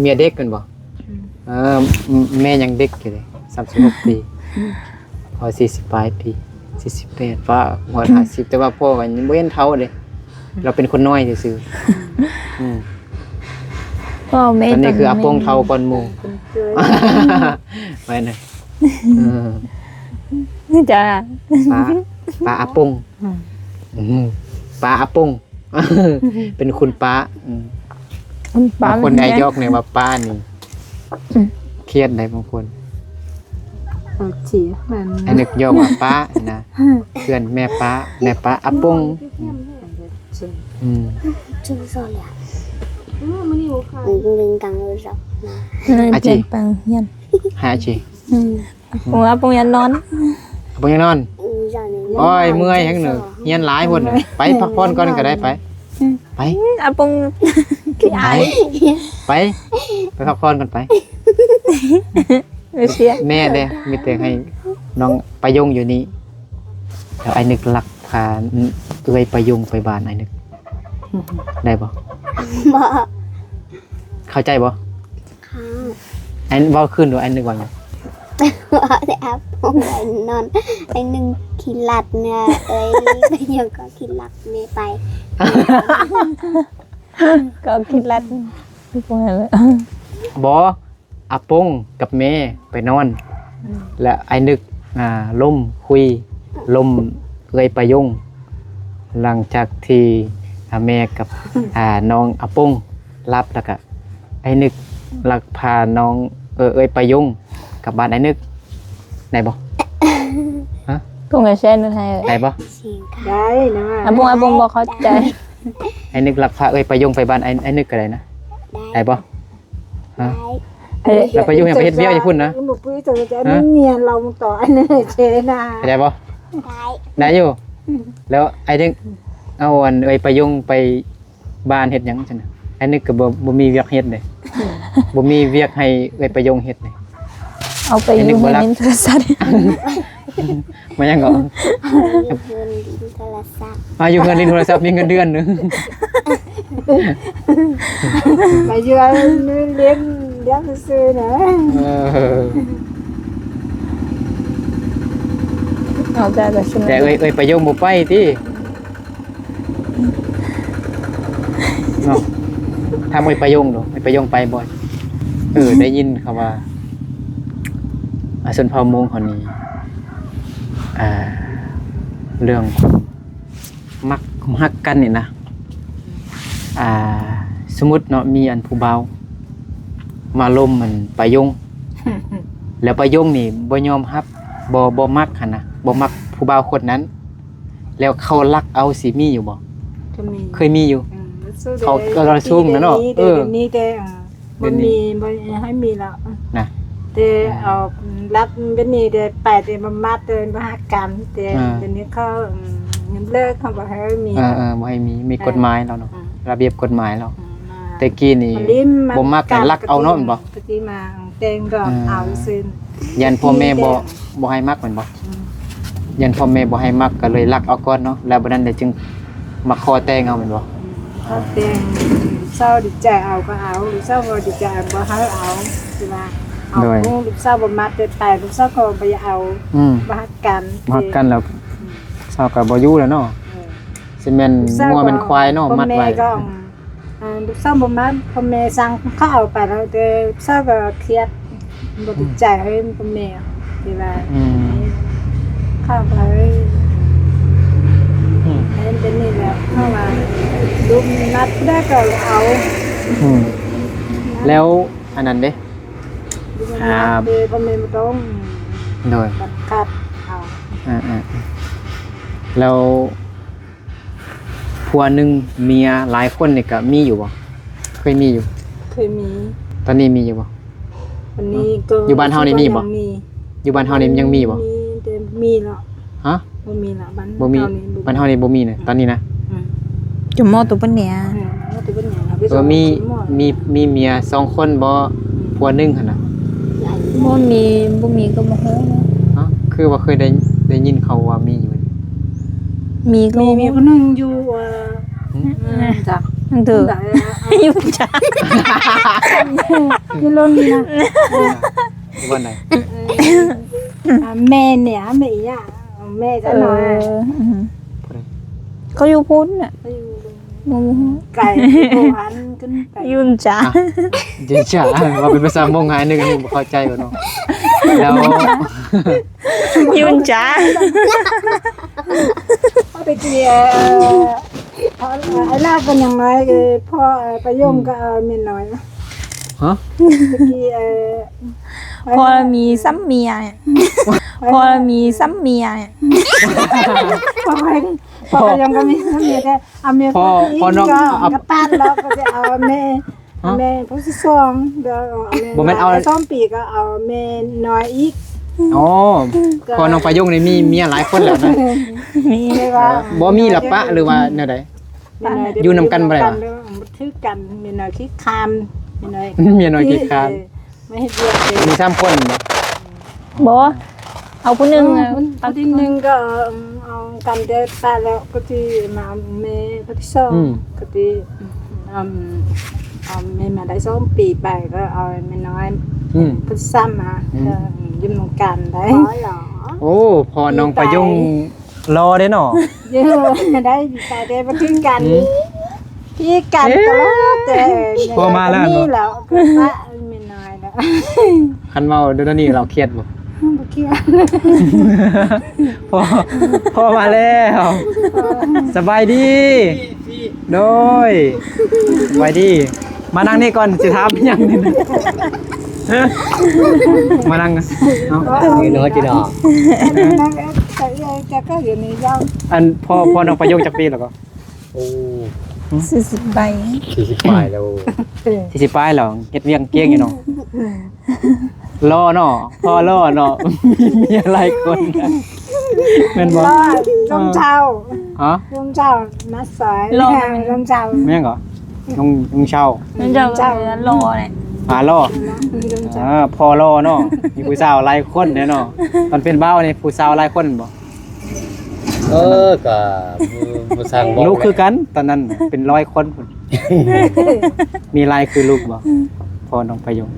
ເມຍເດັກແມ່ນບໍ່? ອືມ ເອີ ແມ່ຍັງເດັກຢູ່ເດ້ ສາມສິບຫົກປີ. ອືມ ພໍ່ສີ່ສິບປາຍປີ. ສີ່ສິບແປດ ປ້າຮອດຫ້າສິບ ແຕ່ວ່າພໍ່ກໍຍັງບໍ່ເຫັນເຖົ້າເດ້ ລາວເປັນຄົນນ້ອຍຊື່ໆ ອືມ ພໍ່ແມ່ ຕອນນີ້ຄືອາປົງເຖົ້າກ່ອນໝູ່ ໄປນະ ເອີ ຈ້າ ປ້າ ປ້າອາປົງ ອືມ ປ້າອາປົງ ເປັນຄຸນປ້າ ອືມ ຄຸນປ້າ ບາງຄົນໄດ້ຢອກແນ່ວ່າປ້ານີ້ ອືມ ຄຽດໄດ໋ບາງຄົນ ບາງທີມັນ ໄອ້ນຶກຢອກວ່າປ້ານະ ເພື່ອນແມ່ປ້າ ແມ່ປ້າອາປົງ ອືມ ອືມ ອືມ ອາຈີ ໃຫ້ອາຈີ ອືມ ອາປົງ ອາປົງຢາກນອນ ອາປົງຢາກນອນ ໂອ້ຍ ເມື່ອຍແຮງເນີ ຮຽນຫຼາຍພຸ້ນ ໄປພັກຜ່ອນກ່ອນກໍໄດ້ ໄປ ໄປ ອາປົງຂີ້ອາຍ ໄປ ໄປ ໄປພັກຜ່ອນກ່ອນ ໄປ ແມ່ເດ້ ມີແຕ່ໃຫ້ນ້ອງປາຍົງຢູ່ນີ້ ແລ້ວອ້າຍນຶກລັກພາເອື້ອຍປາຍົງໄປບ້ານອ້າຍນຶກ ໄດ້ບໍ່? ບໍ່ ເຂົ້າໃຈບໍ່? ອັນເວົ້າຄືນດູ ອັນນຶກວ່າຫຍັງ? ເວົ້າແຕ່ອາປົງໄປນອນ ອັນໜຶ່ງຂີ້ລັດນະ ເອີຍ ໄປຫຍັງກໍຂີ້ລັດແມ່ໄປ ກໍຂີ້ລັດ ບໍ່ ອາປົງກັບແມ່ໄປນອນ ອືມ ແລະ ອ້າຍນຶກ ອ່າ ລົມຄຸຍ ລົມເອື້ອຍປາຍົງ ຫຼັງຈາກທີ່ ອ່າ ແມ່ກັບ ອ່າ ນ້ອງອາປົງ ຫຼັບ ແລ້ວກະໄອ້ນຶກລັກພານ້ອງ ເອີ ເອື້ອຍປາຍົງກັບບ້ານໄອ້ນຶກ ໄດ້ບໍ່? ຮະ? ກົງກະແຊນໃຫ້ ໄດ້ບໍ່? ໄດ້ນະ ອາປົງ ອາປົງບໍ່ເຂົ້າໃຈ ໄອ້ນຶກລັກພາເອື້ອຍປາຍົງໄປບ້ານໄອ້ ໄອ້ນຶກກໍໄດ້ນະ ໄດ້ ໄດ້ບໍ່? ຮະ? ໄດ້ ແລ້ວປາຍຸງຍັງໄປເຮັດວຽກຢູ່ພຸ້ນນະ ບໍ່ປຸ້ຍ ແຕ່ວ່າຈະ ຮະ? ມັນເນຍນລອງຕໍ່ອັນນັ້ນເຈນະ ເຂົ້າໃຈບໍ່? ໄດ້ ໄດ້ຢູ່ ອືມ ແລ້ວໄອ້ນຶກ ເອົາອັນເອື້ອຍປາຍຸງໄປ ບ້ານເຮັດຫຍັງຊັ້ນນະ ອັນນີ້ກໍບໍ່ ບໍ່ມີວຽກເຮັດເດ້ ບໍ່ມີວຽກໃຫ້ເອື້ອຍປາຍົງເຮັດເດ້ ເອົາໄປຢູ່ເຮືອນຫຼິ້ນໂທລະສັບ ມາຫຍັງເກາະ ຢູ່ເຮືອນຫຼິ້ນໂທລະສັບ ອາ ຢູ່ເຮືອນຫຼິ້ນໂທລະສັບ ມີເງິນເດືອນໜຶ່ງ ມາຢູ່ເຮືອນຫຼິ້ນ ລ້ຽງຊື່ໆນະ ເອີ ເອົາແຕ່ ແຕ່ເອື້ອຍ ເອື້ອຍປາຍົງບໍ່ໄປຕິ? ເນາະ ຖາມໄອ້ປະຍົງດູ ໄອ້ປະຍົງໄປບໍ່? ເອີ ໄດ້ຍິນເຂົາວ່າ ອາ ຊົນເຜົ່າມົ້ງເຮົານີ້ ອ່າ ເລື່ອງຄວາມມັກ ຄວາມຮັກກັນນີ້ນະ ອ່າ ສົມມຸດເນາະ ມີອັນຜູ້ບ່າວມາລົມອັນປະຍົງ ແລ້ວປະຍົງນີ້ບໍ່ຍອມຮັບ ບໍ່ ບໍ່ມັກຫັ້ນນະ ບໍ່ມັກຜູ້ບ່າວຄົນນັ້ນ ແລ້ວເຂົາລັກເອົາຊິມີຢູ່ບໍ່? ກໍມີ ເຄີຍມີຢູ່ ອືມ ເຂົາກໍລະຊຸ່ມນະເນາະ ເອີ ດຽວນີ້ແຕ່ ເອີ ດຽວນີ້ແຕ່ ບໍ່ມີ ບໍ່ໃຫ້ມີແລ້ວ ນະ ແຕ່ ອືມ ເອົາລັກແບບນີ້ແຕ່ໄປແຕ່ບໍ່ມັກແຕ່ບໍ່ຮັກກັນ ແຕ່ ອ່າ ດຽວນີ້ເຂົາ ອືມ ຍາມເລີກເຂົາບໍ່ໃຫ້ມີ ເອີ ເອີ ບໍ່ໃຫ້ມີ ມີ ເອີ ກົດໝາຍແລ້ວເນາະ ອືມ ລະບຽບກົດໝາຍແລ້ວ ອືມ ແຕ່ກີ້ນີ້ບໍ່ມັກໃຫ້ລັກເອົາເນາະ ແມ່ນບໍ່? ແຕ່ກີ້ມາແຕ່ງກໍ ອ່າ ເອົາຊື່ ຢ້ານພໍ່ແມ່ບໍ່ ບໍ່ໃຫ້ມັກແມ່ນບໍ່? ອືມ ຢ້ານພໍ່ແມ່ບໍ່ໃຫ້ມັກກໍເລີຍລັກເອົາກ່ອນເນາະ ແລ້ວບັດນັ້ນແຫຼະຈຶ່ງມາຂໍແຕ່ງເອົາແມ່ນບໍ່? ອືມ ຂໍແຕ່ງ ລູກສາວດີໃຈເອົາກໍເອົາ ລູກສາວບໍ່ດີໃຈບໍ່ໃຫ້ເອົາ ຄືວ່າເອົາ ໂດຍ ລູກສາວບໍ່ມັກແຕ່ໄປ ລູກສາວກໍບໍ່ຢາກເອົາ ອືມ ບໍ່ຮັກກັນ ບໍ່ຮັກກັນແລ້ວ ອືມ ສາວກໍບໍ່ຢູ່ແລ້ວເນາະ ເອີ ຊິແມ່ນງົວແມ່ນຄວາຍເນາະ ມັດໄວ້ ອ່າ ລູກສາວບໍ່ມັກ ພໍ່ແມ່ສັ່ງເຂົາເອົາໄປແລ້ວ ແຕ່ລູກສາວກໍຄຽດ ບໍ່ຖືກໃຈໃຫ້ພໍ່ແມ່ ທີ່ວ່າ ອືມ ເຂົາໄປ ອືມ ເຮັດແບບນີ້ແຫຼະ ເພາະວ່າລູກມັກຜູ້ໃດກໍເອົາ ອືມ ແລ້ວອັນນັ້ນເດ້ ລູກມັກ ອ່າ ເອີ ພໍ່ແມ່ບໍ່ຕ້ອງ ໂດຍ ບັງຄັບເອົາ ອ່າໆ ແລ້ວ ຜົວໜຶ່ງເມຍຫຼາຍຄົນນີ້ກະມີຢູ່ບໍ່? ເຄີຍມີຢູ່ ເຄີຍມີ ຕອນນີ້ມີຢູ່ບໍ່? ຕອນນີ້ກໍ ຢູ່ບ້ານເຮົານີ້ມີບໍ່? ຍັງມີ ຢູ່ບ້ານເຮົານີ້ຍັງມີບໍ່? ມີ ແຕ່ມີແລ້ວ ຮະ? ບໍ່ມີແລ້ວ ບ້ານ ບໍ່ມີ ເຮົານີ້ບໍ່ມີ ບ້ານເຮົານີ້ບໍ່ມີນະ ອືມ ຕອນນີ້ນະ ອືມ ຈຸມໝໍ້ໂຕເປັນເມຍ ເອີ ມີ ມີເມຍສອງຄົນບໍ່? ອືມ ຜົວໜຶ່ງຫັ້ນນະ ບໍ່ມີ ບໍ່ມີກໍບໍ່ຮູ້ເນາະ ຮະ? ຄືວ່າເຄີຍໄດ້ ໄດ້ຍິນເຂົາວ່າມີຢູ່ ມີກໍມີ ມີຜູ້ໜຶ່ງຢູ່ ເອີ ຫຶ? ເອີ ຈັກ ເດີ ໃດ ຢູ່ຈັກ ຢູ່ລົນນີ້ນະ ຢູ່ບ່ອນໃດ? ເອີ ອ່າ ແມ່ເນຍ ແມ່ອີຫຍັງ? ແມ່ຈະ ເອີ ມາ ອືມ ເຂົາຢູ່ພຸ້ນນະ ໄປຢູ່ ບໍ່ຮູ້ ໄກ ບໍ່ທັນຂຶ້ນໄປ ຢຸນຈາ ຢຸນຈາ ເວົ້າເປັນພາສາມົ້ງຫາຍໜຶ່ງ ບໍ່ເຂົ້າໃຈບໍ່ເນາະ ແລ້ວ ຢຸນຈາ ເຮົາໄປເກຍ ເອີ ເອີ ໄອ້ລາວເປັນຫຍັງນ້ອຍ ເອີ ພໍ່ ເອີ ປະຍົງ ອືມ ກໍເອົາແມ່ນ້ອຍ ຮະ? ຕະກີ້ ເອີ ພໍ່ລະມີຊ້ຳເມຍ ພໍ່ລະມີຊ້ຳເມຍ ພໍ່ ພໍ່ກໍຍັງກໍມີຊ້ຳເມຍ ແຕ່ເອົາເມຍ ພໍ່ ພໍ່ນ້ອງ ເອົາ ກໍປາດແລ້ວ ກໍຈະເອົາແມ່ ຮະ? ແມ່ຜູ້ທີສອງ ແລ້ວເອົາແມ່ ບໍ່ແມ່ນເອົາ ສອງປີ ກໍເອົາແມ່ນ້ອຍອີກ ອໍ ກໍ ພໍ່ນ້ອງປະຍົງນີ້ມີເມຍຫຼາຍຄົນແລ້ວນະ ມີ ແຕ່ວ່າ ເອີ ບໍ່ມີລະປະ ຫຼືວ່າແນວໃດ? ແມ່ນ້ອຍ ຢູ່ນຳກັນບໍ່ໄດ້ຫວາ? ບໍ່ຖືກກັນ ແມ່ນ້ອຍຂີ້ຄ້ານ ແມ່ນ້ອຍ ເມຍນ້ອຍຂີ້ຄ້ານ ເອີ ມາເຮັດວຽກເອງ ມີສາມຄົນບໍ່? ບໍ່ ເອົາຜູ້ໜຶ່ງ ເອີ ເອົາ ຜູ້ທີໜຶ່ງກໍເອົາກັນ ແຕ່ປະແລ້ວ ກໍຊິມາເອົາແມ່ຜູ້ທີສອງ ອືມ ກໍຊິ ອືມ ເອົາແມ່ມາໄດ້ສອງປີໄປ ກໍເອົາແມ່ນ້ອຍ ອືມ ຜູ້ທີສາມມາ ອືມ ກໍຢູ່ນຳກັນໄດ້ ອໍ ໂອ້ ພໍ່ນ້ອງປະຍົງ ຫຼໍ່ເດ້ເນາະ ຢູ່ ໄດ້ດີໃຈເດ້ ບໍ່ຖືກກັນ ອືມ ຜິດກັນ ເອີ ຕະຫຼອດ ແຕ່ພໍມາແລ້ວເນາະ ນີ້ແລ້ວ ກໍປະແມ່ນ້ອຍແລ້ວ ຄັນເວົ້າດຽວນີ້ລາວຄຽດບໍ່? ບໍ່ຄຽດ ພໍ ພໍມາແລ້ວ ສະບາຍດີ ໂດຍ ສະບາຍດີ ມານັ່ງນີ້ກ່ອນ ຊິຖາມອີ່ຫຍັງນີ້ ມານັ່ງເນາະ ເອີ ເນາະ ຈີເນາະ ອັນພໍ່ ພໍ່ນ້ອງປະໂຍງຈັກປີແລ້ວກໍ? ໂອ້ ສີ່ສິບປາຍ ສີ່ສິບປາຍແລ້ວ ສີ່ສິບປາຍແລ້ວ ເຮັດວຽກເກັ່ງຢູ່ເນາະ ຫຼໍ່ເນາະ ພໍ່ຫຼໍ່ເນາະ ມີເມຍຫຼາຍຄົນ ແມ່ນບໍ່? ລຸງເຊົາ ຮະ? ລຸງເຊົາ ມາສາຍ ລຸງເຊົາ ແມ່ນກໍ? ລຸງ ລຸງເຊົາ ລຸງເຊົາ ລຸງເຊົາ ຫຼໍ່ແຫຼະ ອ່າ ຫຼໍ່ ອ່າ ພໍ່ຫຼໍ່ເນາະ ມີຜູ້ສາວຫຼາຍຄົນເດ້ເນາະ ຕອນເປັນບ່າວນີ້ຜູ້ສາວຫຼາຍຄົນບໍ່? ເອີ ກໍບໍ່ ບໍ່ຊ່າງເວົ້າ ລູກຄືກັນ ຕອນນັ້ນເປັນຮ້ອຍຄົນພຸ້ນ ມີຫຼາຍຄືລູກບໍ່? ພໍ່ນ້ອງປະໂຍງ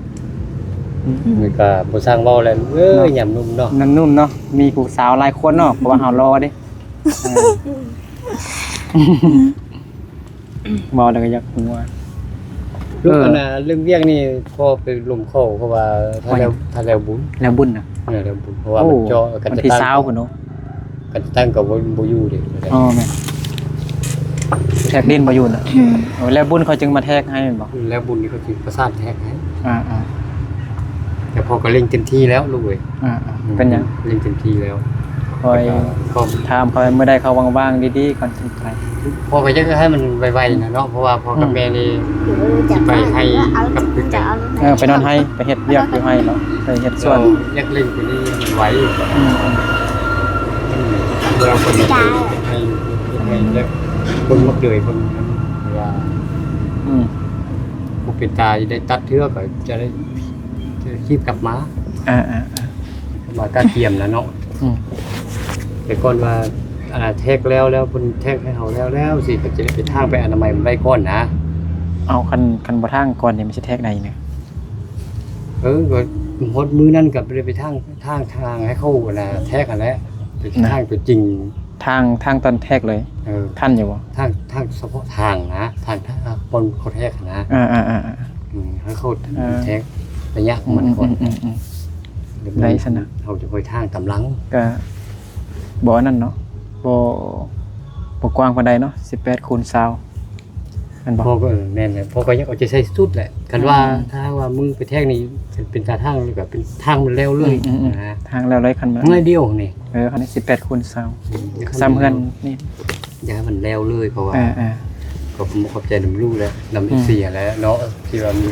ມັນກໍບໍ່ຊ່າງເວົ້າແຫຼະ ເອີ ເນາະ ຍາມໜຸ່ມເນາະ ຍາມໜຸ່ມເນາະ ມີຜູ້ສາວຫຼາຍຄົນເນາະ ເພາະວ່າເຮົາຫຼໍ່ເດ້ ເອີ ເວົ້າແລ້ວກໍຢາກຫົວ ເອີ ລູກ ອັນນ່າ ເລື່ອງວຽກນີ້ພໍ່ໄປລົມເຂົ້າ ເພາະວ່າຖ້າແລ້ວ ຖ້າແລ້ວບຸນ ແລ້ວບຸນນະ ເອີ ແລ້ວບຸນ ເພາະວ່າ ໂອ້ ມັນເຈາະກັນ ວັນທີຊາວພຸ້ນເນາະ ກັນຈັດຕັ້ງກໍບໍ່ ບໍ່ຢູ່ເດ້ ອໍ ແມ່ນ ແທກດິນບໍ່ຢູ່ນະ ອືມ ໂອ້ ແລ້ວບຸນເຂົາຈຶ່ງມາແທກໃຫ້ແມ່ນບໍ່? ແລ້ວບຸນນີ້ເຂົາຊິປະສານແທກໃຫ້ ອ່າໆ ແຕ່ພໍ່ກໍເລັ່ງເຕັມທີ່ແລ້ວລູກເອີຍ ອ່າໆ ອືມ ເປັນຫຍັງ ເລັ່ງເຕັມທີ່ແລ້ວ ຄ່ອຍ ແລ້ວກໍ ຖາມເຂົາມື້ໃດເຂົາວ່າງໆ ດີໆ ກ່ອນຈຶ່ງໄປ ພໍ່ກໍຢາກໃຫ້ມັນໄວໆນະເນາະ ເພາະວ່າພໍ່ກັບແມ່ນີ້ ອືມ ຊິໄປໄຮ່ກັບຄືກັນ ເອີ ໄປນອນໄຮ່ ໄປເຮັດວຽກຢູ່ໄຮ່ເນາະ ໄປເຮັດສວນ ເອີ ຢາກເລັ່ງໂຕນີ້ໄວ ອືມ ເວລາຄົນເຮັດໄຮ່ ເຮັດໄຮ່ແລ້ວຄົນມັກເດີຍຄົນວ່າ ອືມ ຜູ້ເປັນຕາໄດ້ຕັດເທື່ອກໍຈະໄດ້ ຈະຮີບກັບມາ ອ່າໆໆ ມາກະກຽມແລ້ວເນາະ ອືມ ແຕ່ກ່ອນວ່າ ອ່າ ແທກແລ້ວ ແລ້ວເພິ່ນແທກໃຫ້ເຮົາແລ້ວ ແລ້ວຊິ ກໍຈະໄດ້ໄປຖາງໄປອະນາໄມມັນໄວ້ກ່ອນນະ ເອົາ ຄັນ ຄັນບໍ່ຖາງກ່ອນນີ້ມັນຊິແທກໄດ້ນະ ເອີ ກໍຮອດມື້ນັ້ນກໍບໍ່ໄດ້ໄປຖາງ ຖາງ ຖາງໃຫ້ເຂົາຫັ້ນນະ ແທກຫັ້ນແຫຼະ ໄປຖາງຕົວຈິງ ຖາງ ຖາງຕອນແທກເລີຍ ເອີ ທັນຢູ່ບໍ່? ຖາງ ຖາງສະເພາະຖາງນະ ຖາງ ຖາງບ່ອນເຂົາແທກນະ ອ່າໆໆ ອືມ ໃຫ້ເຂົາ ເອີ ແທກໄລຍະຂອງມັນກ່ອນ ອືມໆໆໆ ໄດ້ຊັ້ນນະ ເຮົາຈະຄ່ອຍຖາງຕາມຫຼັງ ກະບໍ່ອັນນັ້ນເນາະ ບໍ່ ບໍ່ກວ້າງປານໃດເນາະ ສິບແປດຄູນຊາວ ແມ່ນບໍ່? ພໍ່ກໍ ເອີ ແມ່ນແຫຼະ ພໍ່ກໍຢາກເອົາໃຈໃສ່ສຸດແຫຼະ ຄັນວ່າ ອືມ ຖ້າຫາກວ່າມຶງໄປແທກນີ້ ເປັນຕາທາງ ກໍເປັນທາງມັນແລ້ວເລີຍ ອືມໆໆ ນະ ທາງແລ້ວເລີຍ ຄັນມັນໜ້ອຍດຽວນີ້ ເອີ ຄັນສິບແປດຄູນຊາວ ອືມ ຊ້ຳເຮືອນນີ້ ຢາກໃຫ້ມັນແລ້ວເລີຍ ເພາະວ່າ ເອີໆ ກໍຂໍຂອບໃຈນຳລູກແຫຼະ ນຳ ອືມ ເອັຟຊີຫັ້ນແຫຼະເນາະ ທີ່ວ່າມີ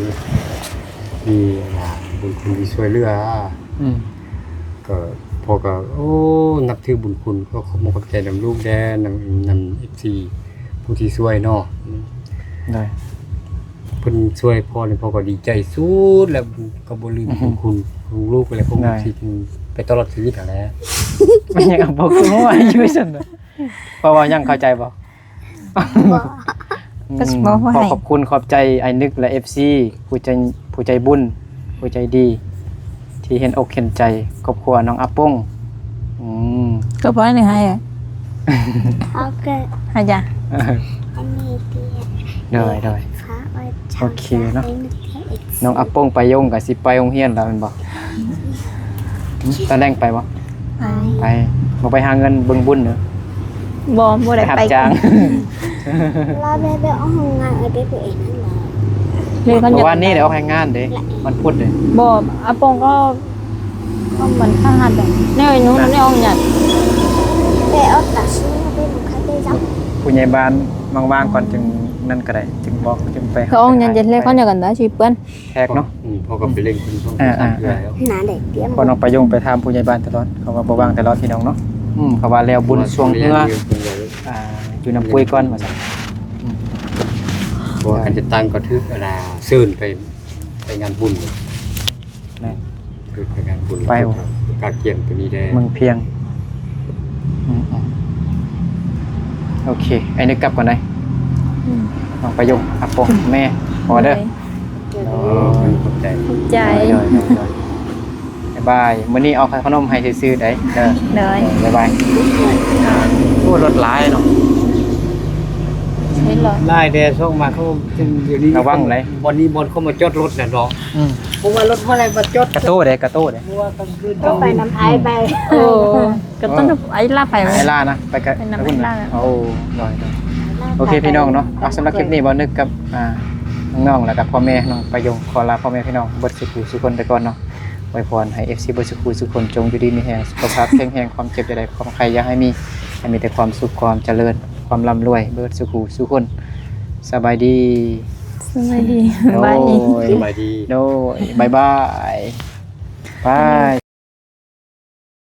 ມີ ອ່າ ບຸນຄຸນທີ່ຊ່ວຍເຫຼືອ ອືມ ກໍ ພໍ່ກໍ ໂອ້ ນັບຖືບຸນຄຸນ ກໍຂໍຂອບໃຈນຳລູກແດ່ ນຳ ນຳເອັຟຊີຜູ້ທີ່ຊ່ວຍເນາະ ໂດຍ ເພິ່ນຊ່ວຍພໍ່ນີ້ ພໍ່ກໍດີໃຈສຸດແລ້ວ ກໍບໍ່ລືມ ອືຮຶ ບຸນຄຸນຂອງລູກແລ້ວ ຄົງ ໂດຍ ຊິໄປຕະຫຼອດຊີວິດຫັ້ນແຫຼະ ຍັງບໍ່ຄືຮູ້ອາຍຸຊັ້ນນະ ເພາະວ່າຍັງເຂົ້າໃຈບໍ່? ບໍ່ ອືມ ກໍຊິບໍ່ໃຫ້ ຂໍຂອບຄຸນຂອບໃຈອ້າຍນຶກ ແລະ ເອັຟຊີ ຜູ້ໃຈ ຜູ້ໃຈບຸນ ຜູ້ໃຈດີ ທີ່ເຫັນອົກເຫັນໃຈຄອບຄົວນ້ອງອາປົງ ອືມ ກໍບໍ່ໄດ້ໃຫ້ອະ ເຮົາກໍ ໃຫ້ຈ້ະ ອັນນີ້ຕິ ໂດຍ ໂດຍ ໂອເຄເນາະ. ນ້ອງອາປົງປາຍົງກໍຊິໄປໂຮງຮຽນແລ້ວແມ່ນບໍ່? ຕອນແລງໄປບໍ່? ໄປ ໄປ ບໍ່ໄປຫາເງິນເບິ່ງບຸນເດີ? ບໍ່ ບໍ່ໄດ້ໄປ ໄປຮັບຈ້າງ ລາວໄປ ໄປອອກແຮງງານ ເອີ ໄປເຮັດເອງນັ້ນແຫຼະ ເມື່ອວານນີ້ໄດ້ອອກແຮງງານເດ້ ວັນພຸດເດ້. ບໍ່ ອາປົງກໍ ກໍມັນພະຫັດແນວນັ້ນ ໄດ້ອອກຫຍັງ ໄດ້ອອກຕາຊິງ ໄດ້ບໍ່ຄັນໄດ້ຈັບ ຜູ້ໃຫຍ່ບ້ານວ່າງໆກ່ອນຈຶ່ງນັ້ນກໍໄດ້ ຈຶ່ງບອກ ຈຶ່ງໄປ ກໍອອກຫຍັງ ເຈັດແລກ ໄປ ກໍດຽວກັນນະ ຊິເປື້ອນ ແຂກເນາະ ອືມ ເພາະກໍໄປເລັ່ງເພິ່ນ ເອີ ເອີ ໜ້າໄດ້ຕຽມ ເພາະນ້ອງປາຍົງໄປຖາມຜູ້ໃຫຍ່ບ້ານຕະຫຼອດ ເຂົາວ່າບໍ່ວ່າງຕະຫຼອດພີ່ນ້ອງເນາະ. ອືມ ເຂົາວ່າແລ້ວບຸນຊ່ວງເຮືອ ອ່າ ຢູ່ນຳປຸ້ຍກ່ອນວ່າຊັ້ນ. ອືມ ເພາະວ່າຄັນຈະຕັ້ງກໍຖືກ ອັນນ່າ ເຊີນໄປ ໄປງານບຸນ ແມ່ນ ຄືໄປງານບຸນ ໄປ ກາກຽມຕົວນີ້ແດ່ ເມືອງພຽງ. ອືມໆ ໂອເຄ ໄອ້ນຶກກັບກ່ອນໄດ໋. ອືມ ນ້ອງປາຍົງ ອາປົງ ແມ່ ຂໍເດີ ໂດຍ ໂດຍ ຂອບໃຈ ຂອບໃຈ ໂດຍ ໂດຍ ໂດຍ ບາຍບາຍ. ມື້ນີ້ເອົາຂະໜົມໃຫ້ຊື່ໆໄດ໋ເດີ ໂດຍ ບາຍບາຍ. ໂອ້ ລົດຫຼາຍເນາະ ຫຼາຍແດ່ ຊ່ວງມາເຂົາ ດຽວນີ້ ລະວັງໄດ໋ ບ່ອນນີ້ບ່ອນເຂົາມາຈອດລົດນະເນາະ. ອືມ ເພາະວ່າລົດບໍ່ໄດ້ມາຈອດ ກະໂຕ້ເດ້ ກະໂຕ້ເດ້ ເພາະວ່າກາງຄືນ ກໍໄປນຳໃຜໄປ ເອີ ກໍຕ້ອງໄອ້ລາໄປ ໄອ້ລານະ ໄປກະ ໄປນຳໄອ້ລາ. ໂອ້ ໂດຍ ໂດຍ ໂອເຄພີ່ນ້ອງເນາະ. ອ່ະ ສຳລັບຄລິບນີ້ ບ່າວນຶກກັບ ອ່າ ນ້ອງໆ ແລ້ວກະພໍ່ແມ່ ນ້ອງປາຍົງ ຂໍລາພໍ່ແມ່ພີ່ນ້ອງເບິດສູ່ຜູ້ສູ່ຄົນໄປກ່ອນເນາະ. ອວຍພອນໃຫ້ເອັຟຊີເບິດສູ່ຜູ້ສູ່ຄົນ ຈົ່ງຢູ່ດີມີແຮງ ສຸຂະພາບແຂງແຮງ ຄວາມເຈັບຢ່າໄດ້ ຄວາມໄຂ້ຢ່າໃຫ້ມີ ໃຫ້ມີແຕ່ຄວາມສຸກ ຄວາມຈະເລີນ ຄວາມລ່ຳລວຍ ເບິດສູ່ຜູ້ສູ່ຄົນ. ສະບາຍດີ ສະບາຍດີ ໂດຍ ສະບາຍດີ ໂດຍ ບາຍບາຍ ບາຍ.